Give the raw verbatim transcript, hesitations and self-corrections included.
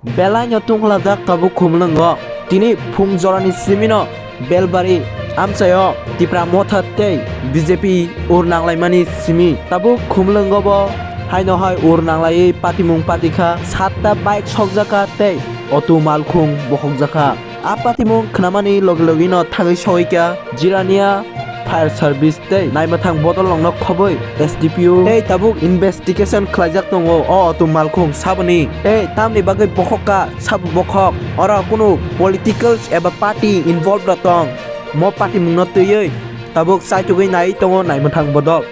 Belai no tungkhlajak tabuk Khumlwngo. Tini phung jorani simino Belbari amchaio Tipra Motha tei B J P ur nanglaimani simi tabuk Khumlwngo bo haino hai ur nanglaiwi patimung patikha, satta bike sokjakha tei auto malkhung bokhokjakha. A patimung khnamani logi logino thangwi soikha Jirania Fire Service tei naimwthang bodol nokno khobwi S D P O tei tabuk investigation khlaijak tongo o auto malkhung saboni tei tamni bagwi bokhokka sabo bokhok. Oro kunu politicals eba party involved rok tong, mo patimungno twiwi tabuk chaitugwi nai tongo naimwthang bodol.